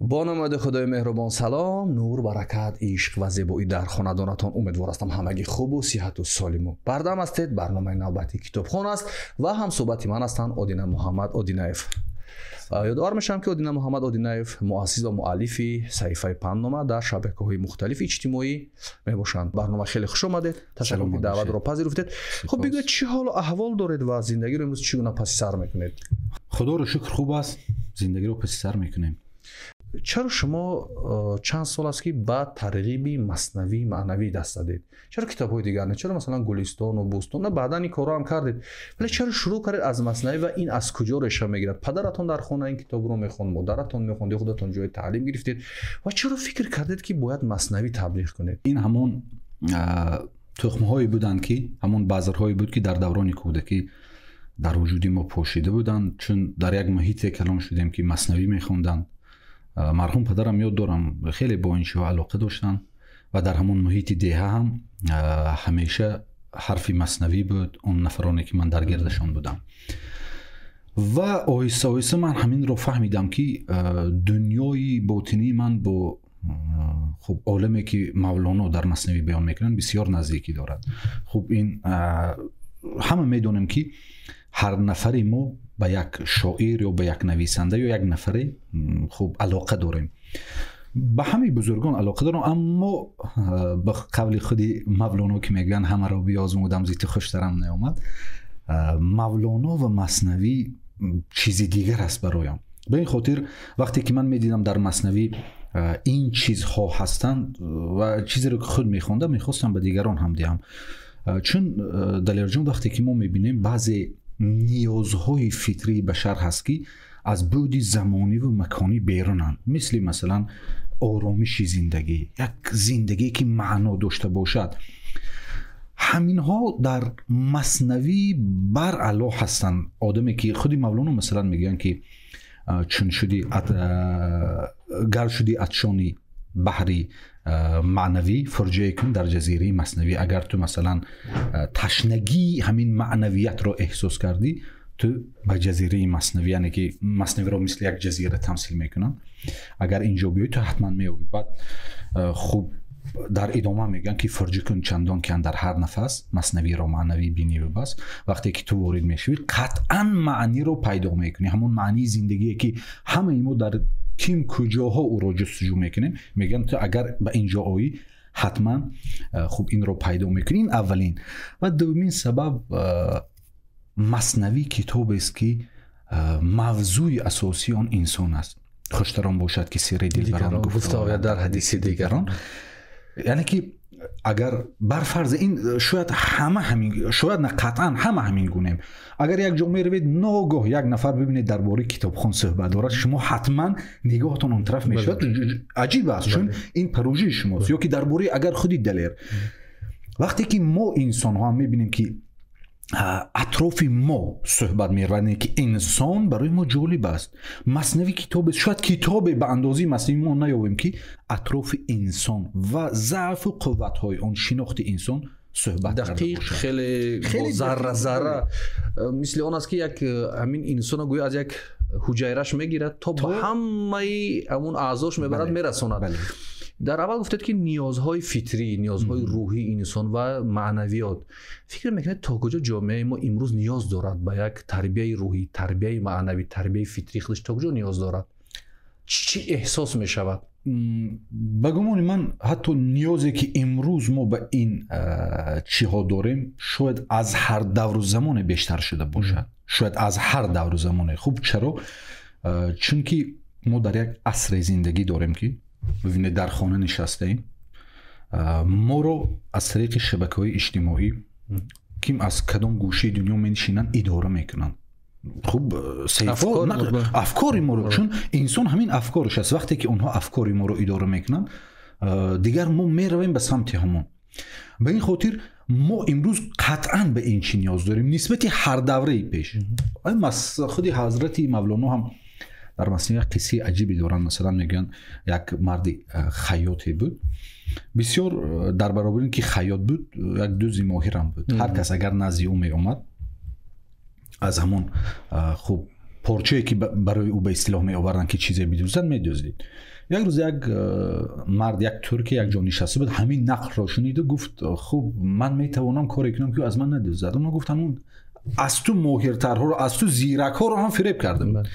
Бо номи Худои меҳрубон салом, нур, баракат, ишқ ва зебоӣ дар хонадонатон. Умедвор ҳастам ҳамагӣ хубу сиҳату солиму бардам ҳастед. Барномаи навбатии Китобхон аст ва ҳамсӯҳбати ман ҳастанд Одина Муҳаммад Одинаев. Ёдовар мешавам, ки Одина Муҳаммад Одинаев муассис ва муаллифи саҳифаи Панднома дар шабакаҳои мухталифи иҷтимоӣ мебошанд. Барнома хеле хуш омадед, ташаккур, ки даъватро пазируфтед. Хуб, бигӯед, чӣ ҳолу аҳвол доред ва зиндагиро имрӯз чӣ гуна паси сар мекунед? Худоро шукр, хуб аст, зиндагиро паси сар мекунем. Чаро шумо чанд сол аст, ки ба тарғиби Маснавии маънавӣ даст задед? Чаро китобҳои дигар не? Чаро, масалан, Гулистону Бӯстон на? Баъдан ин корро ҳам кардед, вале чаро шурӯъ кардед аз Маснавӣ ва ин аз куҷо реша мегирад? Падаратон дар хона ин китобро мехонд, модаратон мехонд ё худатон ҷои таълим гирифтед? Ва чаро фикр кардед, ки бояд Маснавӣ таблиғ кунед? Ин ҳамон тухмҳое буданд, ки ҳамон базрҳое буд, ки дар даврони кӯдакӣ дар вуҷуди мо пошида буданд, чун дар як муҳите калон шудем, ки Маснавӣ мехонданд. Марҳум падарам, ёд дорам, хеле бо ин чизҳо алоқа доштанд ва дар ҳамон муҳити деҳа ҳам ҳамеша ҳарфи Маснавӣ буд, он нафароне ки ман дар гирдашон будам. Ва оҳиста оҳиста ман ҳаминро фаҳмидам, ки дунёи ботинии ман бо хуб оламе, ки Мавлоно дар Маснавӣ баён мекунанд, бисёр наздикӣ дорад. Хуб, ин ҳама медонем, ки ҳар нафари мо ба як шоир ё ба як нависанда ё як нафаре хуб алоқа дорем, ба ҳамаи бузургон алоқа дорам, аммо ба қавли худи Мавлоно, ки мегӯянд: «Ҳамаро биёзмудам, зи ту хуштарам наомад», Мавлоно ва Маснавӣ чизи дигар аст бароям. Ба ин хотир, вақте ки ман медидам, дар Маснавӣ ин чизҳо ҳастанд ва чизеро ки худ мехондам, мехостам ба дигарон ҳам диҳам, чун, Далерҷон, вақте ки мо мебинем, баъзе ниёзҳои фитрии башар ҳаст, ки аз буъди замониву маконӣ берунанд, мисли, масалан, оромиши зиндагӣ, як зиндагие, ки маъно дошта бошад. Ҳаминҳо дар Маснавӣ баръало ҳастанд. Одаме ки худи Мавлоно, масалан, мегӯянд, ки чун шуди, гар шуди атшони баҳри маънавӣ, фурҷае кун дар ҷазираи Маснавӣ. Агар ту, масалан, ташнагии ҳамин маънавиятро эҳсос кардӣ, ту ба ҷазираи Маснавӣ, яъне ки Маснавиро мисли як ҷазира тамсил мекунанд, агар инҷо биёӣ, ту ҳатман меёбӣ. Баъд хуб, дар идома мегӯянд, ки фурҷа кун чандон, ки андар ҳар нафас Маснавиро маънавӣ биниву бас. Вақте ки ту ворид мешавӣ, қатъан маъниро пайдо мекунӣ, ҳамон маънии зиндагие, ки ҳамаи мо дар ким куҷоҳо ӯро ҷустуҷӯ мекунем. Мегӯям, ту агар ба инҷо оӣ, ҳатман хуб инро пайдо мекунӣ. Ин аввалин. Ва дуввумин сабаб: Маснавӣ китобест, ки мавзӯи асосии он инсон аст. Хуштар он бошад, ки сирри дилбарон гуфта ояд дар ҳадиси дигарон. Яъне ки агар бар фарз ин шояд ҳама ҳамин, шояд на, қатъан ҳама ҳамин гунем. Агар як ҷо меравед, ногоҳ як нафар бибинед, дар бораи китобхон суҳбат дорад, шумо ҳатман нигоҳатон он тараф мешавад. Аҷиб аст, чун ин парожии шумост. Ё ки дар бораи агар худи Далер, вақте ки мо инсонҳо ҳам мебинем, ки атрофи мо суҳбат меравад, ки инсон барои мо ҷолиб аст. Маснавӣ китобе, шояд китобе ба андозаи Маснавӣ мо наёбем, ки атрофи инсон ва заъфу қувватҳои он, шинохти инсон суҳбат. Дақиқ, хеле зарра зарра, мисли он аст, ки як ҳамин инсона гӯё аз як ҳуҷайраш мегирад, то ба ҳамаи ҳамун аъзош мебарад, мерасонад. Дар аввал гуфтед, ки ниёзҳои фитрӣ, ниёзҳои рӯҳии инсон ва маънавиёт. Фикр мекунед, то куҷо ҷомеаи мо имрӯз ниёз дорад ба як тарбияи рӯҳӣ, тарбияи маънавӣ, тарбияи фитрии худаш? То куҷо ниёз дорад? Чӣ эҳсос мешавад? Ба гумони ман, ҳатто ниёзе, ки имрӯз мо ба ин чиҳо дорем, шояд аз ҳар давру замоне бештар шуда бошад, шояд аз ҳар давру замоне. Хуб, чаро? Чунки мо дар як асре зиндагӣ дорем, ки бибинед, дар хона нишастаем, моро аз тариқи шабакаҳои иҷтимоӣ, ким аз кадом гӯшаи дунё менишинанд, идора мекунанд. Хуб, афкори моро, чун инсон ҳамин афкораш аст. Вақте ки онҳо афкори моро идора мекунанд, дигар мо меравем ба самти ҳамон. Ба ин хотир мо имрӯз қатъан ба ин чӣ ниёз дорем нисбати ҳар давраи пеш. Худи ҳазрати Мавлоно ҳам дар Маснавӣ як қиссаи аҷибе доранд. Масалан, мегӯянд, як марди хайёте буд, бисёр, дар баробари ин ки хайёт буд, як дӯзи моҳирам буд. Ҳар кас агар назди ӯ меомад, аз ҳамон хуб Порчае ки барои ӯ ба истилоҳ меоварданд, ки чизе бидуздад, медуздид. Як рӯз як мард, як турки як ҷо нишаста буд, ҳамин нақлро шуниду гуфт: хуб, ман метавонам коре кунам, ки ӯ аз ман надуздад. Онҳо гуфтанд: он аз ту моҳиртарҳоро, аз ту зиракҳоро ҳам фиреб карда буд.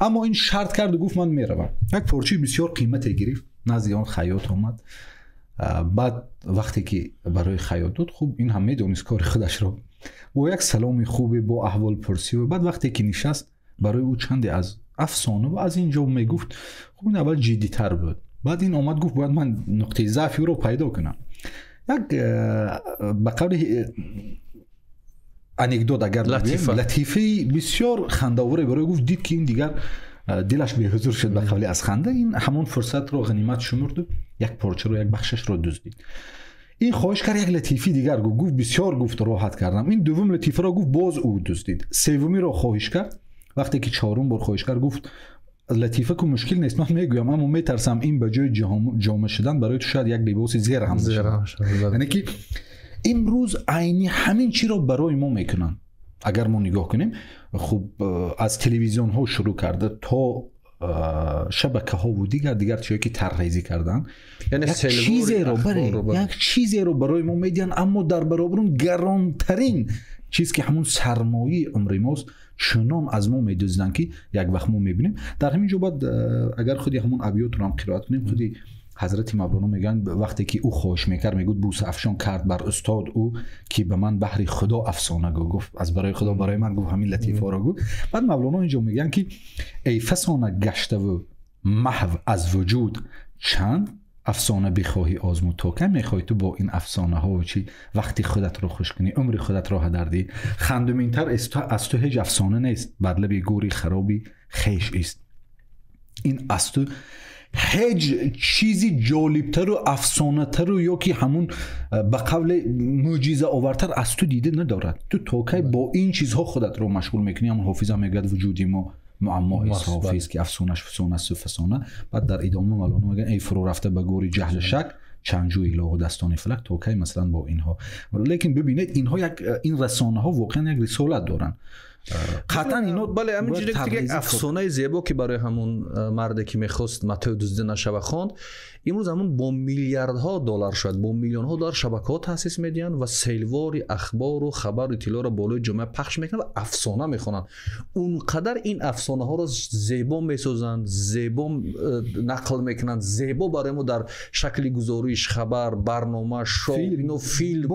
Аммо ин шарт карду гуфт: ман меравам. Як порчаи бисёр қимате гирифт, назди он хайёт омад. Баъд вақте ки барои хайёт дод, хуб, ин ҳам медонист кори худашро, бо як саломи хубе, бо аҳволпурсӣ. Ва баъд вақте ки нишаст, барои ӯ чанде аз афсона ва аз ин ҷо мегуфт. Хуб, ин аввал ҷиддитар буд, баъд ин омад, гуфт: бояд ман нуқтаи заъфи ӯро пайдо кунам. Як ба қавли анекдот, агар латифаи бисёр хандаоворе барои гуфт, дид ки ин дигар дилаш беҳузур шуд, ба қавли аз ханда. Ин ҳамон фурсатро ғанимат шумурду як порчаро, як бахшашро дуздид. Ин хоҳиш кард, як латифи дигар гуфт, гуфт: бисёр, гуфт, роҳат кардам. Ин дуввум латифаро гуфт, боз ӯ дуздид. Севумиро хоҳиш кард. Вақте ки чорум бор хоҳиш кард, гуфт: латифа ку мушкил нест, ман мегӯям, аммо метарсам ин ба ҷои ҷома шудан барои ту шояд як либоси зер ҳам шавад. Яъне ки имрӯз айни ҳамин чиро барои мо мекунанд. Агар мо нигоҳ кунем, хуб, аз телевизионҳо шурӯъ карда то шабакаҳову дигар чиҳое ки тарҳрезӣ карданд, як чизеро барои мо медиҳанд, аммо дар баробар он гаронтарин чиз, ки ҳамун сармояи умри мост, чунон аз мо медузданд, ки як вақт мо мебинем. Дар ҳамин ҷо баъд агар худи ҳамун абётро ҳам қироат кунем, худи ҳазрати Мавлоно мегӯянд, вақте ки ӯ хоҳиш мекард, мегӯяд: бӯса афшон кард бар устод ӯ, ки ба ман баҳри худо афсона гӯ. Гуфт: аз барои худо барои ман, гуфт, ҳамин латифаро гӯ. Баъд Мавлоно инҷо мегӯянд, ки эй фасона гаштаву маҳв аз вуҷуд, чанд афсона бихоҳӣ озмуд? То кай мехоҳӣ ту бо ин афсонаҳо чӣ вақти худатро хуш кунӣ, умри худатро ҳадар диҳӣ? Хандуминтар аз ту ҳеҷ афсона нест, бар лаби гӯри хароби хеш ист. Ин аз ту ҳеҷ чизи ҷолибтару афсонатару ё ки ҳамун ба қавле мӯъҷизаовартар аз ту дида надорад. Ту то кай бо ин чизҳо худатро машғул мекунӣ? Ҳамун ҳофиза мегӯяд: вуҷуди мо муаммои софист, ки афсонаш фусун асту фасона. Баъд дар идома Мавлоно мегӯяд: эй фурӯ рафта ба гӯри ҷаҳлу шак, чанҷӯи илоҳу дастони фалак, то кай масалан бо инҳо? Лекин бибинед, инҳо як, ин расонаҳо воқеан як рисолат доранд. Қатъан ино, бале, ҳамин чизе ки як афсонаи зебо, ки барои ҳамун марде ки мехост матои дуздида нашава хонд, имрӯз ҳамун бо миллиардҳо доллар, шояд бо миллионҳо доллар шабакаҳо таъсис медиҳанд ва селвори ахбору хабару иттилоъро болои ҷомеа пахш мекунанд ва афсона мехонанд. Он қадар ин афсонаҳоро зебо месозанд, зебо нақл мекунанд, зебо барои мо дар шакли гузориш, хабар, барнома, шоу, ино филм,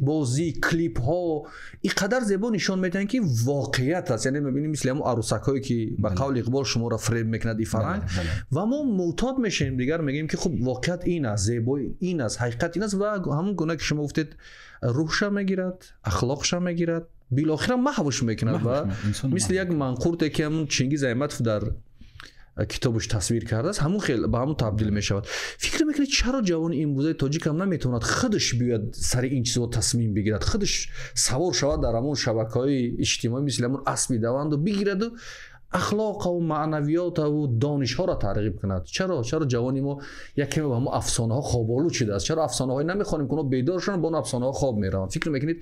бозӣ, клипҳо ин қадар зебо нишон медиҳанд, ки воқеият аст. Яъне мебинем, мисли ҳамон арӯсакҳое, ки ба қавли Иқбол шуморо фиреб мекунад ин фарҳанг, ва мо мӯътод мешавем, дигар мегӯем, ки хуб, воқеият ин аст, зебоӣ ин аст, ҳақиқат ин аст. Ва ҳамон гуна ки шумо гуфтед, рӯҳша мегирад, ахлоқша мегирад, билохира маҳвш мекунад ва мисли як манқурте, ки ҳамун Чингиз Айтматов дар китобаш тасвир кардааст, ҳамун хел ба ҳамун табдил мешавад. Фикр мекунед, чаро ҷавони имрӯзаи тоҷик ҳам наметавонад худаш биёяд, сари ин чизҳо тасмим бигирад, худаш савор шавад дар ҳамон шабакаҳои иҷтимоӣ, мисли ҳамун асби даванду бигираду ахлоқаву маънавиётаву донишҳоро тарғиб кунад? Чаро ҷавони мо яккаме ба ҳамон афсонаҳо хоболуд шудааст? Чаро афсонаҳое намехонем, ки онҳо бедор шаванд, бо он афсонаҳо хоб мераванд? Фикр мекунед,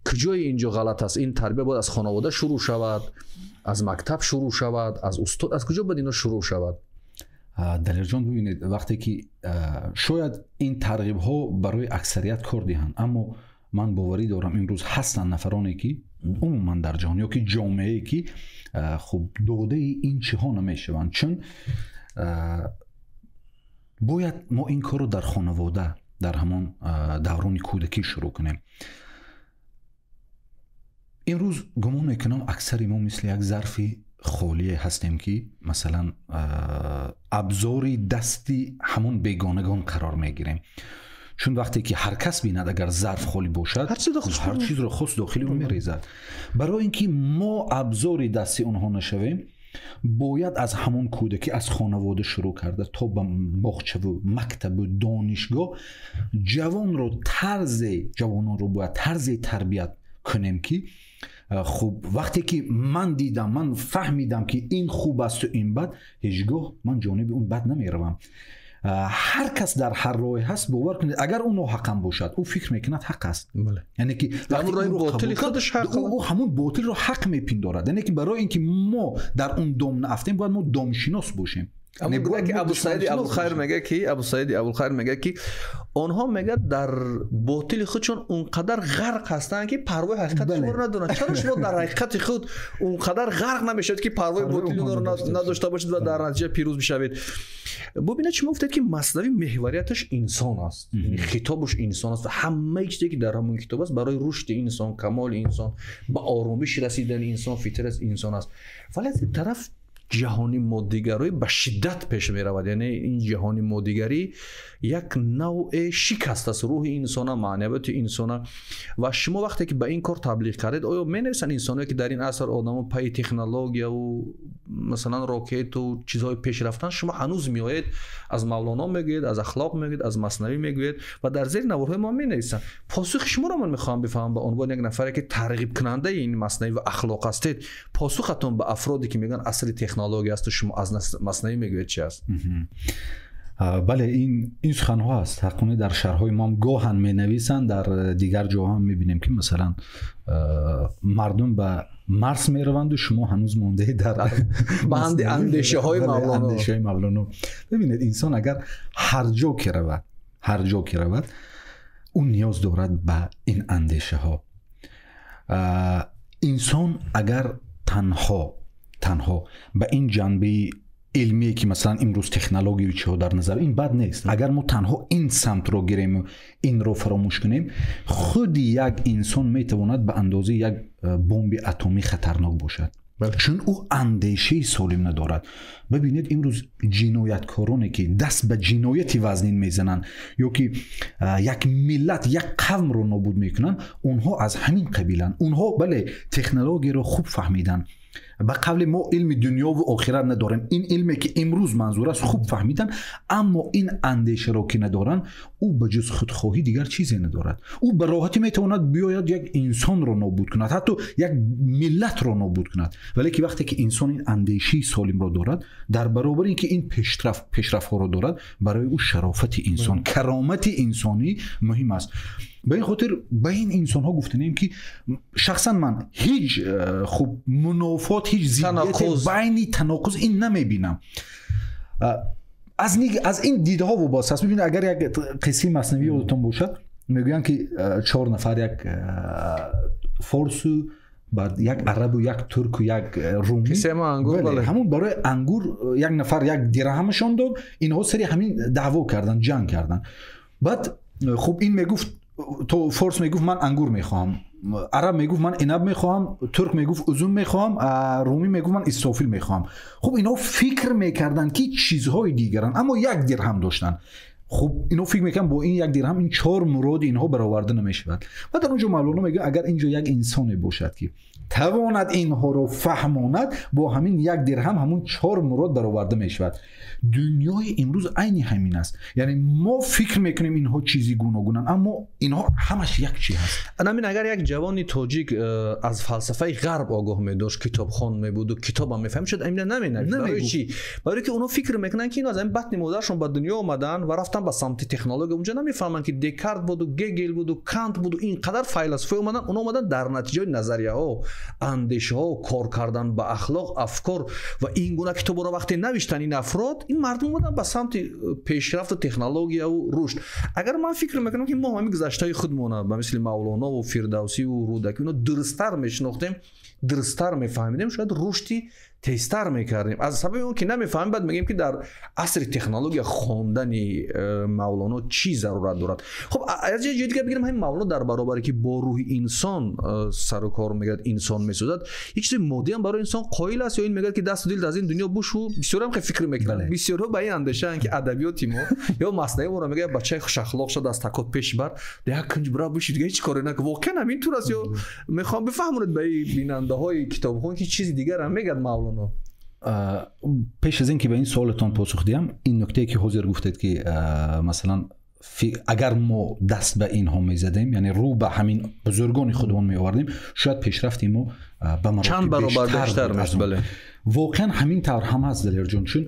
куҷои ин ҷо ғалат аст? Ин тарбия бояд аз хонавода шурӯъ шавад, аз мактаб шурӯъ шавад, аз устод, аз куҷо бояд ино шурӯъ шавад? Далерҷон, бибинед, вақте ки шояд ин тарғибҳо барои аксарият кор диҳанд, аммо ман боварӣ дорам, имрӯз ҳастанд нафароне, ки умуман дар ҷаҳон ё ки ҷомеае, ки хуб, додаи ин чиҳо намешаванд, чун бояд мо ин корро дар хонавода, дар ҳамон даврони кӯдакӣ шурӯъ кунем. Имрӯз гумон мекунам, аксари мо мисли як зарфи холие ҳастем, ки масалан абзори дасти ҳамон бегонагон қарор мегирем, чун вақте ки ҳар кас бинад, агар зарф холӣ бошад, ҳар чизро хост дохили ӯ мерезад. Барои ин ки мо абзори дасти онҳо нашавем, бояд аз ҳамон кӯдакӣ, аз хонавода шурӯъ карда то ба боғчаву мактабу донишгоҳ, ҷавонро тарзе, ҷавононро бояд тарзе тарбият кунем, ки хуб, вақте ки ман дидам, ман фаҳмидам, ки ин хуб асту ин бад, ҳеҷ гоҳ ман ҷониби он бад намеравам. Ҳар кас дар ҳар роҳе ҳаст, бовар кунед, агар ӯ ноҳақам бошад, ӯ фикр мекунад ҳақ аст. Яъне ки ӯ ҳамон ботилро ҳақ мепиндорад. Яъне ки барои ин ки мо дар он дом наафтем, бояд мо домшинос бошем. Абу Саид Абулхайр мегӯяд ки Абу Саид Абулхайр мегӯяд ки онҳо мегӯяд дар ботили худшон онқадар ғарқ ҳастанд, ки парвои ҳақиқати шуморо надоранд. Чаро шумо дар ҳақиқати худ онқадар ғарқ намешавед, ки парвои ботили онро надошта бошед ва дар натиҷа пирӯз бишавед? Бубинед, шумо гуфтед, ки Маснавӣ меҳварияташ инсон аст, хитобаш инсон аст ва ҳамаи чизе, ки дар ҳамон китоб аст, барои рушди инсон, камоли инсон, ба оромиш расидани инсон, фитрати инсон аст. Вале аз ин тараф ҷаҳони моддигароӣ ба шиддат пеш меравад. Яъне ин ҷаҳони моддигарӣ як навъе шикаст аст рӯҳи инсона, маънавияти инсона. Ва шумо вақте ки ба ин кор таблиғ кардед, оё менависанд инсоное, ки дар ин аср одамо пайи технологияву масалан рокету чизҳои пеш рафтан, шумо ҳанӯз меоед аз Мавлоно мегӯед, аз ахлоқ мегӯед, аз Маснавӣ мегӯед ва дар зери наворҳои мо менависанд. Посухи шуморо ман мехоҳам бифаҳмам ба унвони як нафаре, ки тарғибкунандаи ин Маснавӣ ва ахлоқ ҳастед. Посухатон ба афроде, ки мегӯянд асри технология аст, шумо аз Маснавӣ мегӯед, чи аст? Бале, ин суханҳо аст. Ҳаққони дар шаҳрҳои мо гоҳан менависанд, дар дигар ҷоҳо ҳам мебинем, ки масалан мардум ба Марс мераванду шумо ҳанӯз мондаед дар банди андешаҳои Мавлоно. Андешаҳои Мавлоно. Бибинед, инсон агар ҳар ҷо ки равад, ҳар ҷо ки равад, ӯ ниёз дорад ба ин андешаҳо. Инсон агар танҳо ба ин ҷанбаи илмие, ки масалан имрӯз технологияю чиҳо дар назар, ин бад нест. Агар мо танҳо ин самтро гирему инро фаромӯш кунем, худи як инсон метавонад ба андозаи як бомби атомӣ хатарнок бошад, чун ӯ андешаи солим надорад. Бибинед, имрӯз ҷинояткороне, ки даст ба ҷинояти вазнин мезананд ё ки як миллат, як қавмро нобуд мекунанд, онҳо аз ҳамин қабиланд. Онҳо бале технологияро хуб фаҳмиданд. Ба қавли мо илми дунёву охират надорем, ин илме, ки имрӯз манзур аст, хуб фаҳмиданд, аммо ин андешаро ки надоранд, ӯ ба ҷуз худхоҳӣ дигар чизе надорад. Ӯ ба роҳатӣ метавонад биёяд як инсонро нобуд кунад, ҳатто як миллатро нобуд кунад. Вале ки вақте ки инсон ин андешаи солимро дорад, дар баробари ин ки ин пешрафтҳоро дорад, барои ӯ шарофати инсон, каромати инсонӣ муҳим аст. Ба ин хотир ба ин инсонҳо гуфтанем, ки шахсан ман ҳеҷ хуб мунофот, ҳеҷ зиддияте байни таноқуз ин намебинам. Аз ин дидҳо вобаста аст. Бибинед, агар як қиссаи Маснавӣ ёдатон бошад, мегӯянд, ки чор нафар, як форсу, баъд як арабу, як турку, як румӣ, ҳамон барои ангур як нафар як дирҳамашон дод, инҳо сари ҳамин даъво карданд, ҷанг карданд. Баъд хуб ин мегуфт, то форс мегуфт ман ангур мехоҳам, араб мегуфт ман инаб мехоҳам, турк мегуфт узум мехоҳам, румӣ мегуфт ман истофил мехоҳам. Хуб инҳо фикр мекарданд, ки чизҳои дигаранд, аммо як дирҳам доштанд. Хуб инҳо фикр мекарданд, бо ин як дирҳам ин чор муроди инҳо бароварда намешавад. Ва дар он ҷо Мавлоно мегӯяд, агар ин ҷо як инсоне бошад, ки тавонад инҳоро фаҳмонад, бо ҳамин як дирҳам ҳамун чор мурод бароварда мешавад. Дунёи имрӯз айни ҳамин аст. Яъне мо фикр мекунем инҳо чизи гуногунанд, аммо инҳо ҳамаш як чи ҳаст. Анамин агар як ҷавони тоҷик аз фалсафаи ғарб огоҳ медошт, китобхон мебуду китобам мефаҳмид, шояд амина наменавишт. Барои чӣ? Барои ки онҳо фикр мекунанд, ки инҳо аз ҳамин батни модарашон ба дунё омаданд ва рафтан ба самти технология. Унҷо намефаҳманд, ки Декарт буду, Гегел буду, Кант буду, ин қадар файласуфҳо омаданд. Онҳо омаданд дар натиҷаи назарияҳо, андешаҳо, кор кардан ба ахлоқ, афкор ва ин гуна китобҳоро вақте навиштанд ин афрод, ин мардум омаданд ба самти пешрафту технологияву рушд. Агар ман фикр мекунам, ки мо ҳамин гузаштаи худмона ба мисли Мавлонову Фирдавсиву Рӯдакӣ инҳо дурусттар мешинохтем, дурусттар мефаҳмидем, шояд рушди тезтар мекардем. Аз сабаби он ки намефаҳмем, баъд мегӯем, ки дар асри технология хондани Мавлоно чӣ зарурат дорад. Хуб, аз ҷои дигар бигирем, ҳамин Мавлоно дар баробаре ки бо рӯҳи инсон сару кор мегирад, инсон месозад, ҳеҷ чизи моддӣ ҳам барои инсон қоил аст ё ин мегӯяд, ки дасту дил аз ин дунё бушу? Бисёрам хеле фикр мекунанд. Бисёрҳо ба ин андешаанд, ки адабиёти мо ё Маснавии моро мегӯяд бачаи хушахлоқ шуд, аз такот пеш бар, як кунҷ бира биши, дига ҳеҷ коре накун. Воқеан ҳамин тур аст ё мехоҳам бифаҳмонед ба ин бинандаҳои китобхон, ки чизи дигар ҳам мегӯяд Мавлоно? Пеш аз ин ки ба ин суолатон посух диҳам, ин нуктае, ки ҳозир гуфтед, ки масалан агар мо даст ба инҳо мезадем, яъне рӯ ба ҳамин бузургони худмон меовардем, шояд пешрафти мо ба чанд баробар бештар мешуд. Бале, воқеан ҳамин тавр ҳам ҳаст, Далерҷон, чун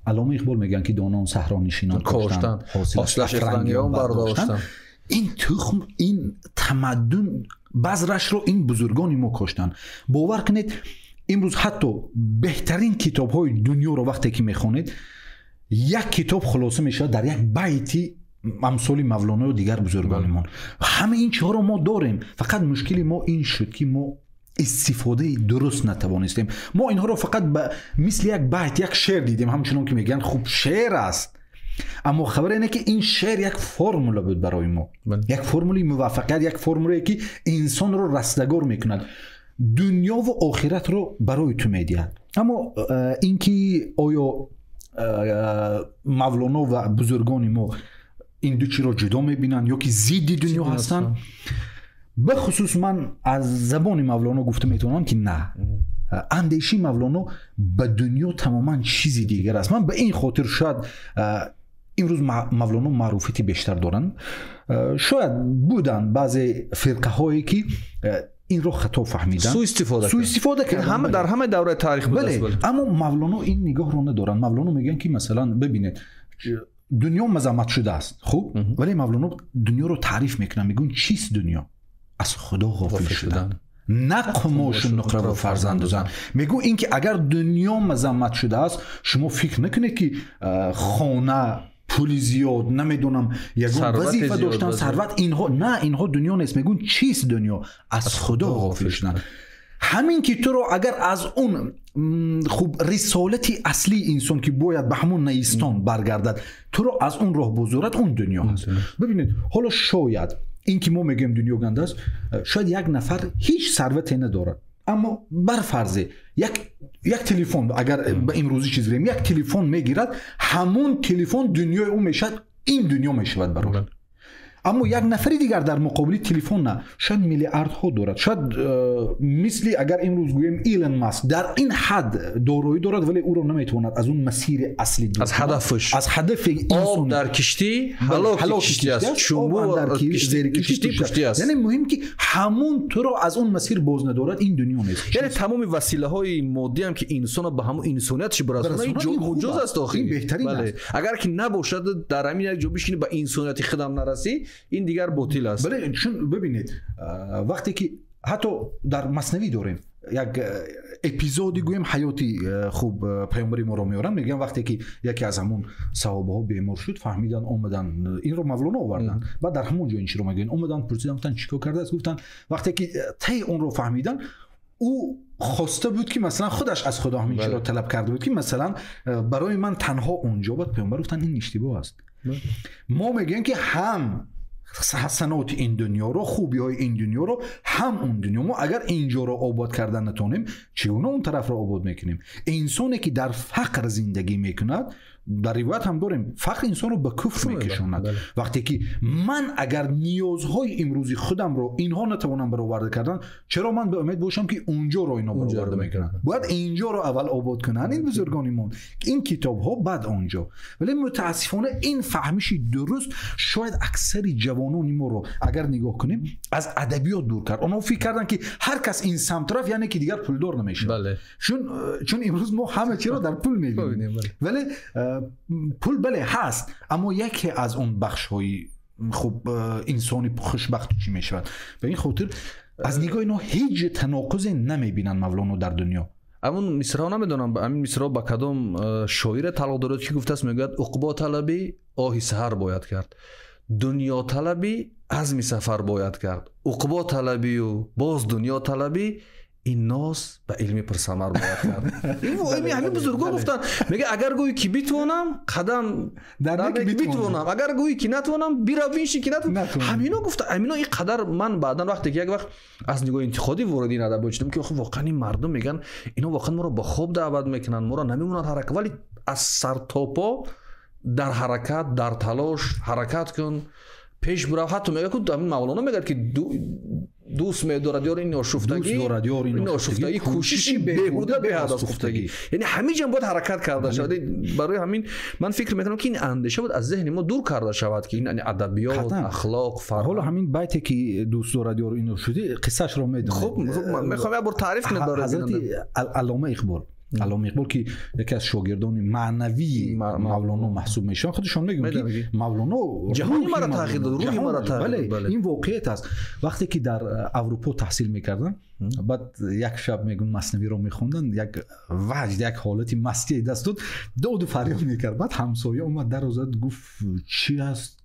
Аллома Иқбол мегӯянд, ки донон саҳронишинон коштанд, ҳосилаш афрангиён бардоштанд. Ин тухм, ин тамаддун базрашро ин бузургони мо коштанд. Бовар кунед, имрӯз ҳатто беҳтарин китобҳои дунёро вақте ки мехонед, як китоб хулоса мешавад дар як байти амсоли Мавлоно ва дигар бузургонимон. Ҳама ин чизҳоро мо дорем, фақат мушкили мо ин шуд, ки мо истифодаи дуруст натавонистем. Мо инҳоро фақат ба мисли як байт, як шеър дидем, ҳамчунон ки мегӯянд хуб шеър аст, аммо хабар ине ки ин шеър як формула буд барои мо, як формулаи муваффақият, як формулае ки инсонро растагор мекунад, дунё ва охиратро барои ту медиҳад. Аммо ин ки оё Мавлоно ва бузургони мо ин ду чиро ҷудо мебинанд ё ки зидди дунё ҳастанд, бахусус ман аз забони Мавлоно гуфта метавонам, ки на, андешаи Мавлоно ба дунё тамоман чизи дигар аст. Ман ба ин хотир шояд имрӯз Мавлоно маъруфияти бештар доранд, шояд буданд баъзе фирқаҳое ки инро хато фаҳмиданд, суистифода карданд. Ҳама дар ҳама давраи таърих будааст. Аммо Мавлоно ин нигоҳро надоранд. Мавлоно мегӯянд, ки масалан бибинед, дунё мазаммат шудааст, хуб, вале Мавлоно дунёро таъриф мекунанд, мегӯянд чист дунё? Аз Худо ғофил шудан, на қумошу нуқра ва фарзанду зан. Мегӯ ин ки агар дунё мазаммат шудааст, шумо фикр накунед, ки хона, пули зиёд, намедонам, ягон вазифа доштан, сарват, инҳо на, инҳо дунё нест. Мегӯн чист дунё? Аз Худо ғофил шудан. Ҳамин ки туро агар аз он хуб рисолати аслии инсон, ки бояд ба ҳамон наистон баргардад, туро аз он роҳ бозорад, он дунё аст. Бибинед, ҳоло шояд ин ки мо мегӯем дунё ганда аст, шояд як нафар ҳеҷ сарвате надорад, аммо барфарзе як телефон, агар ба имрӯзӣ чиз гирем, як телефон мегирад, ҳамон телефон дунёи ӯ мешавад, ин дунё мешавад барош. Аммо як нафари дигар дар муқобили телефон на, шояд миллиардҳо дорад, шояд мисли агар имрӯз гӯем Илон Маск дар ин ҳад дороӣ дорад, вале ӯро наметавонад аз он масири аслӣ, аз ҳадафаш, аз ҳадафи об дар киштӣ ҳалоки киштӣ аст, чунбу дар зери киштӣ пуштӣ аст. Яъне муҳим ки ҳамон туро аз он масир боз надорад, ин дунё нест. Яъне тамоми василаҳои моддӣ ҳам ки инсонро ба ҳамон инсониятш барасонад, ин муҷоз аст охир, ин беҳтарин аст. Агар ки набошад, дар ҳамин як ҷо бишинӣ, ба инсонияти худам нарасӣ, ин дигар ботил аст. Бале, чун бибинед, вақте ки ҳатто дар Маснавӣ дорем як эпизоди гӯем ҳаёти хуб паёмбари моро меоранд, мегӯям вақте ки яке аз ҳамон саҳобаҳо бемор шуд, фаҳмидан, омадан, инро Мавлоно оварданд, баъд дар ҳамон ҷо ин чиро мегӯянд, омадан пурсидан, гуфтанд чӣ кор кардааст? Гуфтанд вақте ки таи онро фаҳмидан, ӯ хоста буд ки масалан худаш аз Худо ҳамин чиро талаб карда буд, ки масалан барои ман танҳо онҷо. Баъд паёмбар гуфтанд ин иштибоҳ аст. Мо мегӯем ки ҳам ҳасаноти ин дунёро, хубиҳои ин дунёро, ҳам он дунё. Мо агар инҷоро обод кардан натонем, чӣ гуна он тарафро обод мекунем? Инсоне ки дар фақр зиндагӣ мекунад, дар ривоят ҳам дорем, фақр инсонро ба куфр мекашонад. Вақте ки ман агар ниёзҳои имрӯзи худамро инҳо натавонам бароварда кардан, чаро ман ба умед бошам, ки онҷоро инҳо бароварда мекунанд? Бояд инҷоро аввал обод кунанд ин бузургонимон, ин китобҳо, баъд онҷо. Вале мутаассифона ин фаҳмиши дуруст шояд аксари ҷавонони моро агар нигоҳ кунем аз адабиёт дур кард. Онҳо фикр карданд, ки ҳар кас ин самт рафт, яъне ки дигар пулдор намешавад. Чун имрӯз мо ҳама чиро дар пул мебинем, вале пул бале ҳаст, аммо яке аз он бахшҳои хуб инсони хушбахт чӣ мешавад. Ба ин хотир аз нигоҳи инҳо ҳеҷ таноқузе намебинанд Мавлоно дар дунё. Ҳамун мисраҳо намедонам, ҳамин мисраҳо ба кадом шоире тааллуқ дорад, ки гуфтааст, мегӯяд уқбо талабӣ оҳи саҳар бояд кард, дунё талабӣ азми сафар бояд кард, уқбо талабию боз дунё талабӣ, ин ноз ба илми пурсамар бояд кард. Ҳамин бузургон гуфтанд, мега агар гӯӣ ки битавонам, қадам дар битавонам, агар гӯӣ ки натавонам, бирав биншин ки натавонам. Ҳамино гуфта, ҳамино ин қадар ман баъдан вақте ки як вақт аз нигоҳи интиқодӣ ворид ин адабиёт шудам, ки охир воқеан ин мардум мегӯянд, ино воқеан моро ба хоб даъват мекунанд, моро намемонанд ҳаракат, вале аз сар то по дар ҳаракат, дар талош ҳаракат кун, пеш бирав. Ҳатто мегӯяд, ки ҳамин Мавлоно мегӯяд, ки дӯст медорад ёр ин ошуфтагӣ, ин ошуфтагӣ, кӯшиши беҳуда беҳад аз хуфтагӣ. Яъне ҳамин ҷо бояд ҳаракат карда шавад. Барои ҳамин ман фикр мекунам, ки ин андеша бояд аз зеҳни мо дур карда шавад, ки ин адабиёт, ахлоқ, фарҳанг. Ҳоло ҳамин байте ки дӯст дорад ёр ин ошуфтагӣ, қиссаашро медонед. Хуб, мехоҳам як бор таъриф кунед барои Ҳазрати Аллома Иқбол. Аллома Иқбол ки яке аз шогирдони маънавии Мавлоно маҳсуб мешаванд, худашон мегӯянд ки Мавлоно ҷаҳони маро тағйир дод, рӯҳи маро тағйир дод. Ин воқеият аст. Вақте ки дар Аврупо таҳсил мекарданд, баъд як шаб мегӯянд Маснавиро мехонданд, як ваҷд, як ҳолати мастӣ даст дод, доду фарёд мекард. Баъд ҳамсоя омад, дар зад, гуфт чӣ аст?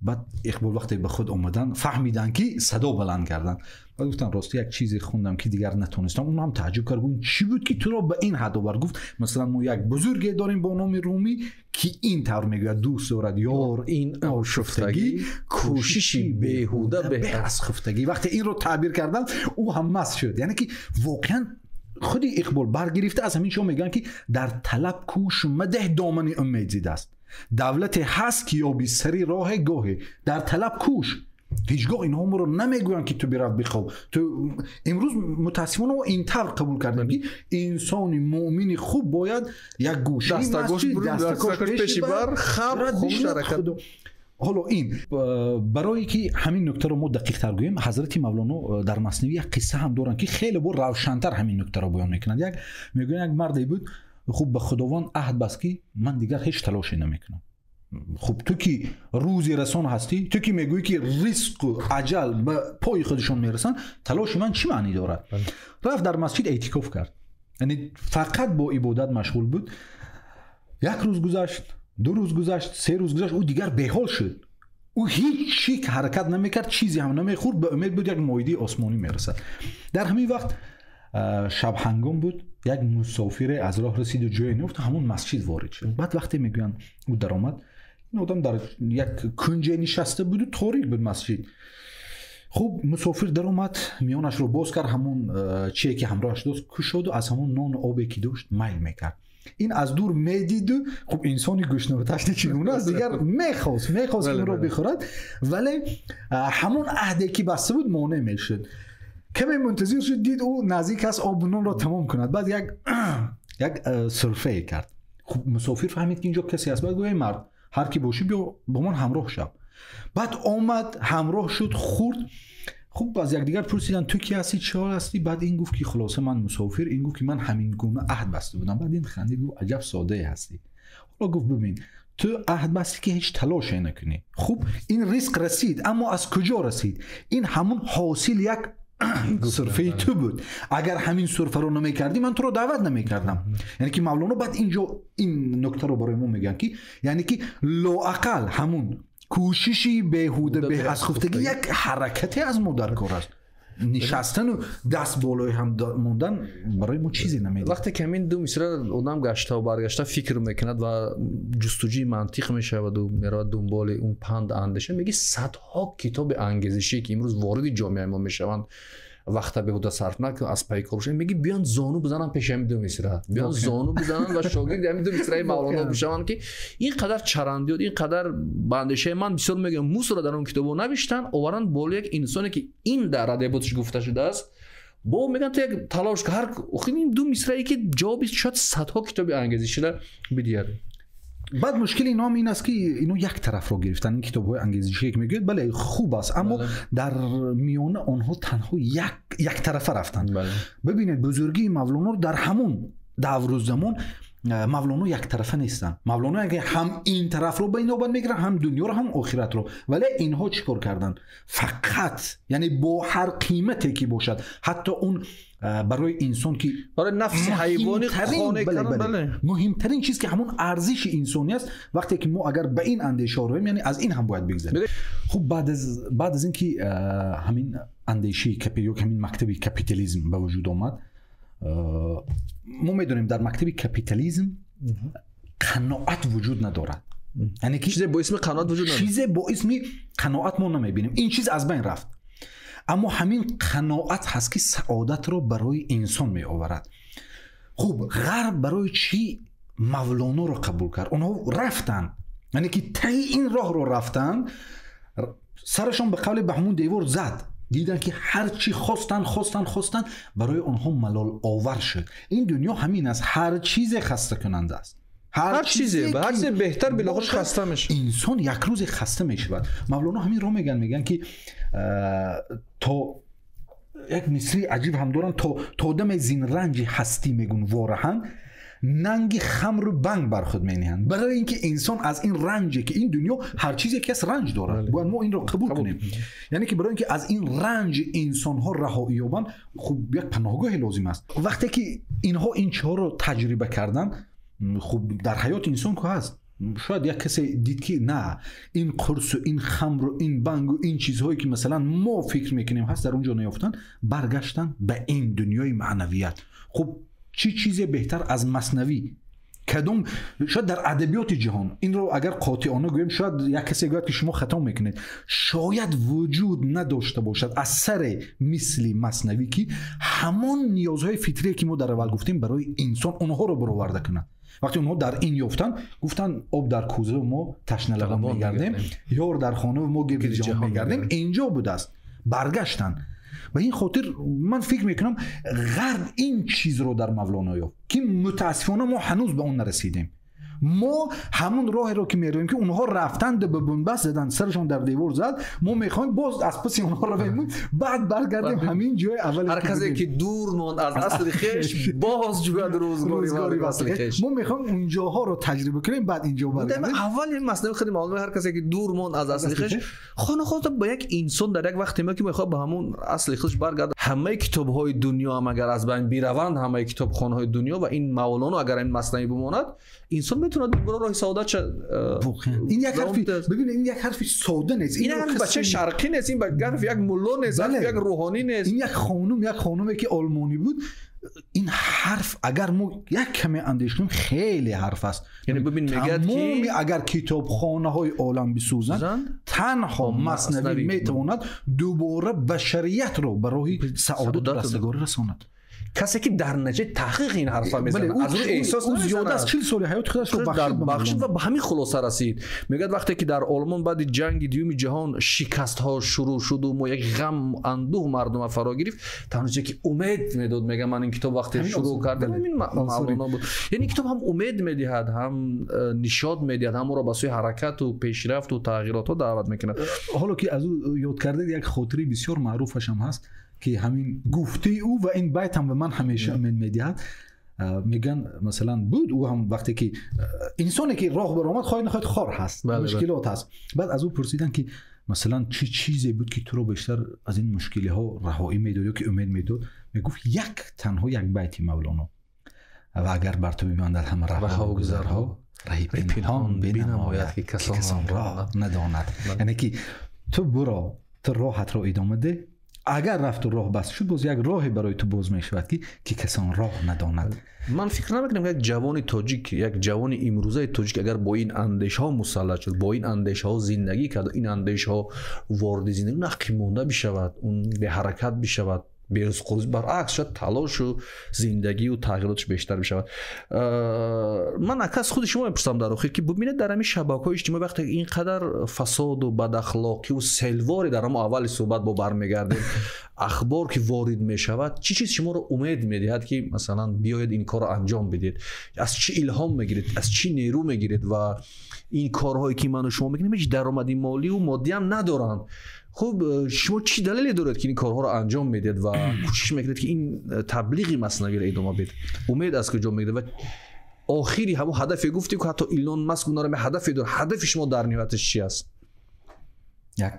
Баъд Иқбол вақте ба худ омаданд, фаҳмиданд ки садо баланд карданд. Баъд гуфтанд рости як чизе хондам ки дигар натонистам. Он ҳам таажжуб кард, гуфт чӣ буд ки туро ба ин ҳад овард? Гуфт масалан мо як бузурге дорем бо номи Румӣ ки ин тавр мегӯяд: дӯст дорад ёр ин ошуфтагӣ, кӯшиши беҳуда беҳ аз хуфтагӣ. Вақте инро таъбир карданд, ӯ ҳам маст шуд. Яъне ки воқеан худи Иқбол баргирифта аз ҳамин чиз мегӯянд ки дар талаб кӯш мадеҳ домани умед зид аст. Давлате ҳаст ки ёби сари роҳе гоҳе. Дар талаб кӯш. Ҳеҷгоҳ инҳо моро намегӯянд ки ту бирав бихоб. Ту имрӯз мутаассифона мо ин тавр қабул кардем ки инсони муъмини хуб бояд як гӯшаи дастакош пеши бар хаб хомӯш ҳаракат. Ҳоло ин барое ки ҳамин нуктаро мо дақиқтар гӯем, ҳазрати Мавлоно дар Маснавӣ як қисса ҳам доранд ки хеле бо равшантар ҳамин нуктаро баён мекунанд. Як мегӯянд як марде буд, хуб ба Худованд аҳд баст ки ман дигар ҳеҷ талоше намекунам. Хуб ту ки рӯзи расон ҳастӣ, ту ки мегӯӣ ки ризқу аҷал ба пои худашон мерасанд, талоши ман чӣ маънӣ дорад? Рафт дар масҷид эътикоф кард, яъне фақат бо ибодат машғул буд. Як рӯз гузашт, ду рӯз гузашт, се рӯз гузашт, ӯ дигар беҳол шуд. Ӯ ҳеҷ чӣ ҳаракат намекард, чизе ҳам намехӯрд, ба умед буд як моидаи осмонӣ мерасад. Дар ҳамин вақт шабҳангом буд, як мусофире аз роҳ расид ва ҷое наёфт, ҳамон масҷид ворид шуд. Баъд вақте мегӯянд ӯ даромад, ин одам дар як кунҷе нишаста буд ва торик буд масҷид. Хуб мусофир даромад, миёнашро боз кард, ҳамон чие ки ҳамроҳаш дошт кушод ва аз ҳамон нону обе ки дошт майл мекард. Ин аз дур медиду хуб инсони гӯшнаву ташна чӣ гуна аст, дигар мехост ки онро бихӯрад, вале ҳамон аҳде ки баста буд монеъ мешуд. Каме мунтазир шуд, дид ӯ наздик аст об нонро тамом кунад. Баъд як сурфае кард. Хуб мусофир фаҳмид ки инҷо касе аст. Баъд гуфт: эй мард, ҳар ки бошӣ биё бо ман ҳамроҳ шав. Баъд омад, ҳамроҳ шуд, хӯрд. Хуб аз якдигар пурсиданд ту ки ҳастӣ, чӣ ҳол ҳастӣ? Баъд ин гуфт ки хулоса ман мусофир, ин гуфт ки ман ҳамин гуна аҳд баста будам. Баъд ин хандид, гуфт аҷаб содае ҳастӣ. Ҳоло гуфт бибин, ту аҳд бастӣ ки ҳеҷ талоше накунӣ. Хуб ин ризқ расид, аммо аз куҷо расид? Ин ҳамон ҳосил як сурфаи ту буд. Агар ҳамин сурфаро намекардӣ, ман туро даъват намекардам. Яъне ки Мавлоно баъд инҷо ин нуктаро барои мо мегӯянд ки яъне ки лоақал ҳамон кӯшиши беҳуда беҳ аз хуфтагӣ як ҳаракате аз мо дар кор аст. Нишастану даст болои ҳам мондан барои мо чизе намедиҳад. Вақте ки ҳамин ду мисра одам гаштаву баргашта фикр мекунад ва ҷустуҷӯи мантиқ мешаваду меравад дунболи он панд андеша, меги садҳо китоби ангезишӣ ки имрӯз вориди ҷомеаи мо мешаванд, вақта беҳуда сарф накун, аз пайи кор шав, меги биён зону бизананд пеши ҳамин ду мисра, биён зону бизананд ва шогирди ҳамин ду мисраи Мавлоно бишаванд ки ин қадар чарандиёт, ин қадар ба андешаи ман бисёр мегӯям мусро дар он китобо навиштанд, оваранд боло як инсоне ки ин дар адабиёташ гуфта шудааст, бо мегӯянд ту як талош кун, ҳар охир ин ду мисрае ки ҷавоби шояд садҳо китоби ангезиширо бидиҳад. Баъд мушкили инҳо ин аст ки инҳо як тарафро гирифтанд. Ин китобҳои ангезишие ки мегӯяд бале хуб аст, аммо дар миёна онҳо танҳо як тарафа рафтанд. Бибинед бузургии Мавлоноро дар ҳамон давру замон Мавлоно яктарафа нестанд. Мавлоно ҳам ин тарафро ба инобат мегиранд, ҳам дунёро, ҳам охиратро. Вале инҳо чӣ кор карданд? Фақат яъне бо ҳар қимате ки бошад, ҳатто он барои инсон ки барои нафси ҳайвонӣ қонеъ кардан, бале, муҳимтарин чиз ки ҳамон арзиши инсонӣ аст. Вақте ки мо агар ба ин андеша равем, яъне аз ин ҳам бояд бигзарем. Хуб баъд аз ин ки ҳамин андешаи ё ҳамин мактаби капитализм ба вуҷуд омад, мо медонем дар мактаби капитализм қаноат вуҷуд надорад. Яъне ки чизе бо исми қаноат вуҷуд надорад, чизе бо исми қаноат мо намебинем. Ин чиз аз байн рафт. Аммо ҳамин қаноат ҳаст ки саодатро барои инсон меоварад. Хуб ғарб барои чӣ Мавлоноро қабул кард? Онҳо рафтанд, яъне ки таи ин роҳро рафтанд, сарашон ба қавле ба ҳамон девор зад, диданд ки ҳар чӣ хостанд хостанд хостанд, барои онҳо малоловар шуд. Ин дунё ҳамин аст, ҳар чизе хастакунанда аст, ҳар чизе ба ҳар чизе беҳтар билохир хаста мешавад. Инсон як рӯзе хаста мешавад. Мавлоно ҳамин ро мегӯянд, мегӯянд ки то Як мисри аҷиб ҳам доранд, то даме зин ранҷи ҳастӣ мегӯн вораҳанд, нанги хамру банг бар худ мениҳанд. Барои инки инсон аз ин ранҷе ки ин дунё ҳар чизе ки аст ранҷ дорад, бояд мо инро қабул кунем. Яъне ки барои инки аз ин ранҷ инсонҳо раҳоӣ ёбанд, хуб як паноҳгоҳе лозим аст. Вақте ки инҳо ин чиҳоро таҷриба карданд, хуб дар ҳаёти инсон ку ҳаст, шояд як касе дид ки на, ин қурсу ин хамру ин бангу ин чизҳое ки масалан мо фикр мекунем ҳаст, дар он ҷо наёфтанд, баргаштанд ба ин дунёи маънавият. Хуб чӣ чизе беҳтар аз маснавӣ? Кадом шояд дар адабиёти ҷаҳон инро агар қотеона гӯем, шояд як касе гӯяд ки шумо хато мекунед, шояд вуҷуд надошта бошад асаре мисли маснавӣ ки ҳамон ниёзҳои фитрие ки мо дар аввал гуфтем барои инсон онҳоро бароварда кунад. Вақте онҳо дар ин ёфтанд, гуфтанд об дар кӯза мо ташналабон мегардем, ёр дар хона мо гирди ҷаҳон мегардем. Инҷо будааст, баргаштанд. Ба ин хотир ман фикр мекунам ғарб ин чизро дар Мавлоно ёфт ки мутаассифона мо ҳанӯз ба он нарасидем. Мо ҳамон роҳеро ки меравем ки онҳо рафтанд ба бунбаст заданд, сарашон дар девор зад, мо мехоҳем боз аз паси онҳо равем, баъд баргардем ҳамин ҷои аввал. Ҳар касе ки дур монд аз асли хеш, боз ҷӯяд рӯзгори васли хеш. Мо мехоҳем унҷоҳоро таҷриба кунем, баъд инҷо баргардем. Аввал ин масъала хеле маълум, ҳар касе ки дур монд аз асли хеш, хона ба як инсон дар як вақте ки мехоҳад ба ҳамон асли хеш баргардад. Ҳамаи китобҳои дунё ҳам агар аз байн бираванд, ҳамаи китобхонаҳои дунё ва ин Мавлоно агар ин маснавӣ бимонад, инсон метавонад дубора роҳи саодат ша. Ин як ҳарфи, бибин, ин як ҳарфи сода нест. Ин ҳарфи бачаи шарқӣ нест, ин ҳарфи як мулло нест, ҳарфи як рӯҳонӣ нест. Ин як хонум, як хонуме ки олмонӣ буд. Ин ҳарф агар мо як каме андеш кунем, хеле ҳарф аст. Яъне бибин, мегӯяд ки агар китобхонаҳои олам бисӯзанд, танҳо маснавӣ метавонад дубора башариятро ба роҳи саодату растагорӣ расонад. Касе ки дар натиҷаи таҳқиқ ин ҳарфа мезанад, аз рӯи эҳсос зиёда аз 40 соли ҳаёти худашро бахшид ва ба ҳамин хулоса расид. Мегӯяд вақте ки дар Олмон баъди ҷанги дуюми ҷаҳон шикастҳо шурӯъ шуду мо як ғам андӯҳ мардума фаро гирифт, танҳо чизе ки умед медод, мегӯяд ман ин китоб вақте шурӯъ кардам ҳамин Мавлоно буд. Яъне китоб ҳам умед медиҳад, ҳам нишод медиҳад, ҳам ӯро ба сӯи ҳаракату пешрафту тағйиротҳо даъват мекунад. Ҳоло ки аз ӯ ёд кардед, як хотираи бисёр маъруфаш ҳам ҳаст ки ҳамин гуфтаи ӯ ва ин байт ҳам ба ман ҳамеша умед медиҳад. Мегӯянд масалан буд ӯ ҳам вақте ки инсоне ки роҳ баромад, хоҳад нахоҳад хор ҳаст, мушкилот ҳаст. Баъд аз ӯ пурсиданд ки масалан чӣ чизе буд ки туро бештар аз ин мушкилиҳо раҳоӣ медод ё ки умед медод? Мегуфт як танҳо як байти Мавлоно: ва агар бар ту бибандад ҳама раҳҳо гузарҳо, раҳи пинҳон бинамояд ки касон роҳ надонад. Яъне ки ту буро, ту роҳатро идома деҳ, агар рафту роҳ баст шуд, боз як роҳе барои ту боз мешавад ки касон роҳ надонад. Ман фикр намекунам як ҷавони тоҷик, як ҷавони имрӯзаи тоҷик агар бо ин андешаҳо мусаллат шуд, бо ин андешаҳо зиндагӣ кард, ин андешаҳо вориди зиндагӣ нақи монда бишавад, он беҳаракат бишавад, берузқурӯз, баръакс шояд талошу зиндагию тағйиротш бештар бишавад. Ман акас худи шумо мепурсам дар охир ки бубинед дар ҳамин шабакаҳои иҷтимоӣ вақте ин қадар фасоду бадахлоқиву селворе дар ҳамо аввали суҳбат бо бармегардем, ахбор ки ворид мешавад, чӣ чиз шуморо умед медиҳад ки масалан биёед ин корро анҷом бидиҳед? Аз чӣ илҳом мегиред, аз чӣ нерӯ мегиред? Ва ин корҳое ки ману шумо мекунем ҳеҷ даромади молию моддӣ ҳам надоранд. Хуб, шумо чӣ далеле доред ки ин корҳоро анҷом медиҳед ва кӯшиш мекунед ки ин таблиғи маснавиро идома бидиҳед? Умед аз куҷо мегиред? Ва охири ҳамон ҳадафе гуфтӣ ки ҳатто Илон Маск онро ҳадафе дорад, ҳадафи шумо дар ниҳояташ чи аст? Як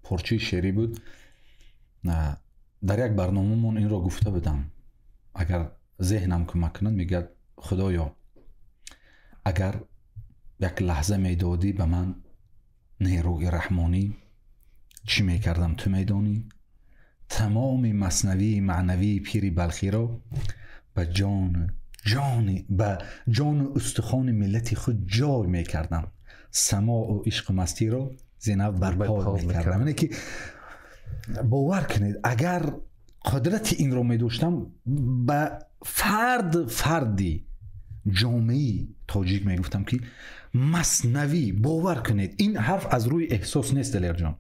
порчаи шеърӣ буд, дар як барномамон инро гуфта будам, агар зеҳнам кӯмак кунад, мегӯяд: Худоё, агар як лаҳза медодӣ ба ман нерӯи раҳмонӣ, чӣ мекардам ту медонӣ? Тамоми маснавии маънавии пири Балхиро ба ҷону устухони миллати худ ҷой мекардам, самоу ишқу мастиро зинав барпо мекардам. Яъне ки бовар кунед, агар қудрати инро медоштам, ба фарди ҷомеаи тоҷик мегуфтам ки маснавӣ, бовар кунед, ин ҳарф аз рӯи эҳсос нест, Далерҷон.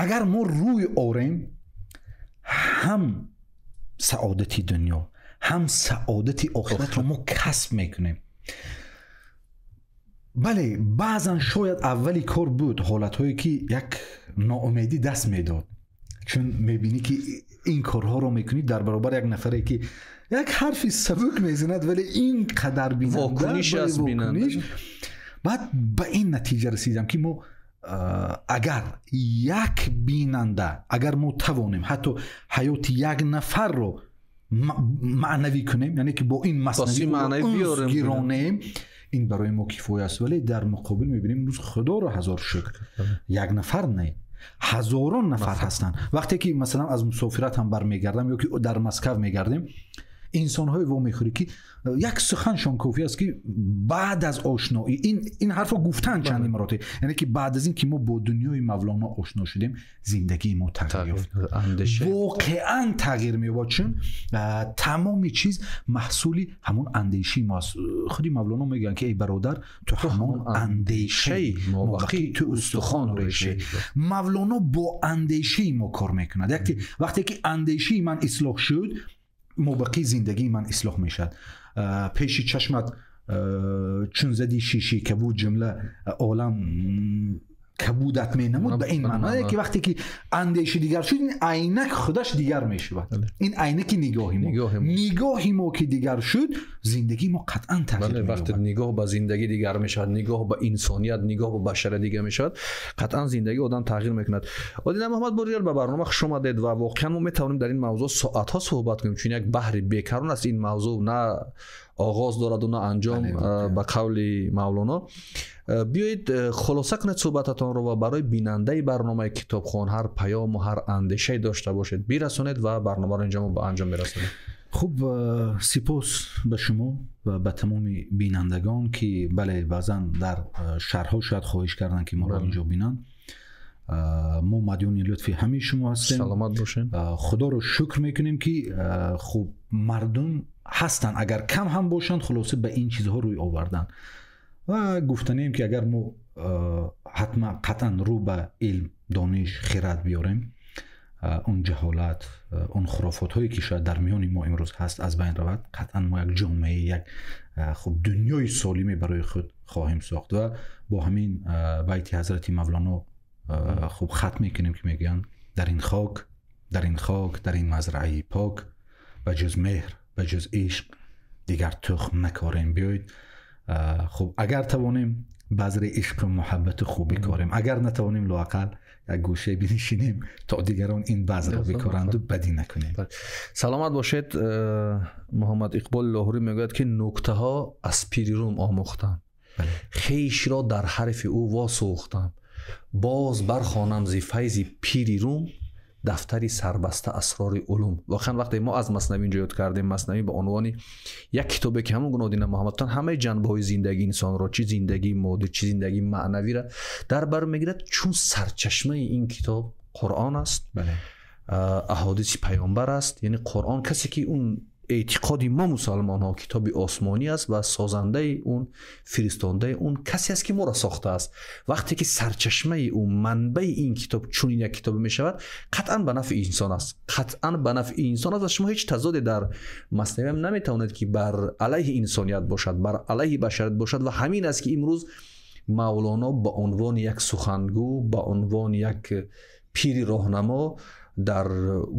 Агар мо рӯй орем, ҳам саодати дунё, ҳам саодати охиратро мо касб мекунем. Бале, баъзан шояд аввали кор буд ҳолатҳое ки як ноумедӣ даст медод, Чун мебинӣ ки ин корҳоро мекунӣ дар баробар як нафаре ки як ҳарфи сабук мезанад, вале ин қадар бинанда, вокуниш аст бинанда. Баъд ба ин натиҷа расидам ки мо агар як бинанда, агар мо тавонем ҳатто ҳаёти як нафарро маънавӣ кунем, яъне ки бо ин маснавӣ гиронем, ин барои мо кифоя аст. Вале дар муқобил мебинем имрӯз худоро ҳазор шукр, як нафар не, ҳазорон нафар ҳастанд. Вақте ки масалан аз мусофират ҳам бармегардам ё ки дар Москва мегардем, инсонҳое во мехӯрӣ ки як суханшон кофӣ аст ки баъд аз ошноӣ ин ҳарфро гуфтан чанди маротиб, яъне ки баъд аз ин ки мо бо дунёи Мавлоно ошно шудем, зиндагии мо тағйир ёфт, воқеан тағйир меёбад, чун тамоми чиз маҳсули ҳамон андешаи мо аст. Худи Мавлоно мегӯянд ки эй бародар, ту ҳамон андешаи мобақӣ, ту устухону решаи. Мавлоно бо андешаи мо кор мекунад. Вақте ки андешаи ман ислоҳ шуд, мобақӣ зиндагии ман ислоҳ мешавад. Пеши чашмат чун зади шиши кабуд, ҷумла олам кабудат менамуд. Ба ин маъно ки вақте ки андеши дигар шуд, ин айнак худаш дигар мешавад. Ин айнаки нигоҳи мо, нигоҳи мо ки дигар шуд, зиндагии мо қатъан тағйир меёбад. Вақте нигоҳ ба зиндагӣ дигар мешавад, нигоҳ ба инсоният, нигоҳ ба башарият дигар мешавад, қатъан зиндагии одам тағйир мекунад. Одина Муҳаммад Бурёр, ба барнома хуш омадед ва воқеан мо метавонем дар ин мавзӯъ соатҳо суҳбат кунем, чун як баҳри бекарон аст ин мавзӯъ, на оғоз дорад ва на анҷом, ба қавли Мавлоно. Биёед хулоса кунед суҳбататонро ва барои бинандаи барномаи Китобхон ҳар паёму ҳар андешае дошта бошед бирасонед ва барномаро инҷо мо ба анҷом мерасонем. Хуб, сипос ба шумо ва ба тамоми бинандагон ки бале баъзан дар шаҳрҳо шояд хоҳиш карданд ки моро инҷо бинанд. Мо мадюни лутфи ҳамаи шумо ҳастем. Саломат бошед. Худоро шукр мекунем ки хуб мардум ҳастанд, агар кам ҳам бошанд, хулоса ба ин чизҳо рӯй оварданд. Ва гуфтанем ки агар мо ҳатман қатъан рӯ ба илм, дониш, хирад биёрем, он ҷаҳолат, он хурофотҳое ки шояд дар миёни мо имрӯз ҳаст аз байн равад, қатъан мо як ҷомеаи, як хуб дунёи солиме барои худ хоҳем сохт. Ва бо ҳамин байти ҳазрати Мавлоно хуб хатм мекунем ки мегӯянд: дар ин хок, дар ин хок, дар ин мазраи пок, ба ҷуз меҳр, ба ҷуз ишқ дигар тухм накорем. Биёед хуб агар тавонем базри ишқу муҳаббату хуб бикорем, агар натавонем лоақал як гӯше бинишинем то дигарон ин базрро бикоранду бадӣ накунем. Саломат бошед. Муҳаммад Иқболи Лоҳурӣ мегӯяд ки нуктаҳо аз пири Рум омӯхтам, хешро дар ҳарфи ӯ восӯхтам, боз бархонам зи файзи пири Рум дафтари сарбаста асрори улум. Воқеан вақте мо аз Маснавӣ инҷо ёд кардем, Маснавӣ ба унвони як китобе ки ҳамон гуна Одина Муҳаммадтон ҳамаи ҷанбаҳои зиндагии инсонро, чӣ зиндагии моддӣ, чӣ зиндагии маънавиро дар бар мегирад, чун сарчашмаи ин китоб Қуръон аст, аҳодиси паёмбар аст. Яъне Қуръон касе ки он эътиқоди мо мусалмонҳо китоби осмонӣ аст ва созандаи он, фиристондаи он касе аст ки моро сохтааст. Вақте ки сарчашмаи ӯ, манбаи ин китоб чунин як китобе мешавад, қатъан ба нафъи инсон аст, қатъан ба нафъи инсон аст. Ва шумо ҳеҷ тазоде дар Маснавӣ ҳам наметавонед ки бар алайҳи инсоният бошад, бар алайҳи башарият бошад. Ва ҳамин аст ки имрӯз Мавлоно ба унвони як сухангӯ, ба унвони як пири роҳнамо дар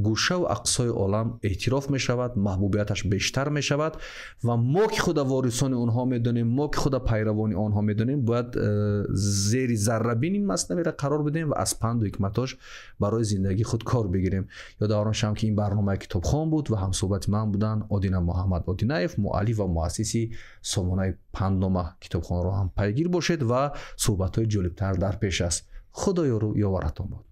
гӯшаву ақсои олам эътироф мешавад, маҳбубияташ бештар мешавад. Ва мо ки худа ворисони онҳо медонем, мо ки худа пайравони онҳо медонем, бояд зери заррабин ин маснавиро қарор бидем ва аз панду ҳикматош барои зиндагии худ кор бигирем. Ёдовар шавам ки ин барномаи Китобхон буд ва ҳамсӯҳбати ман буданд Одина Муҳаммад Одинаев, муаллиф ва муассиси сомонаи Панднома. Китобхонро ҳам пайгир бошед ва суҳбатҳои ҷолибтар дар пеш аст. Худо ёру ёваратон бод.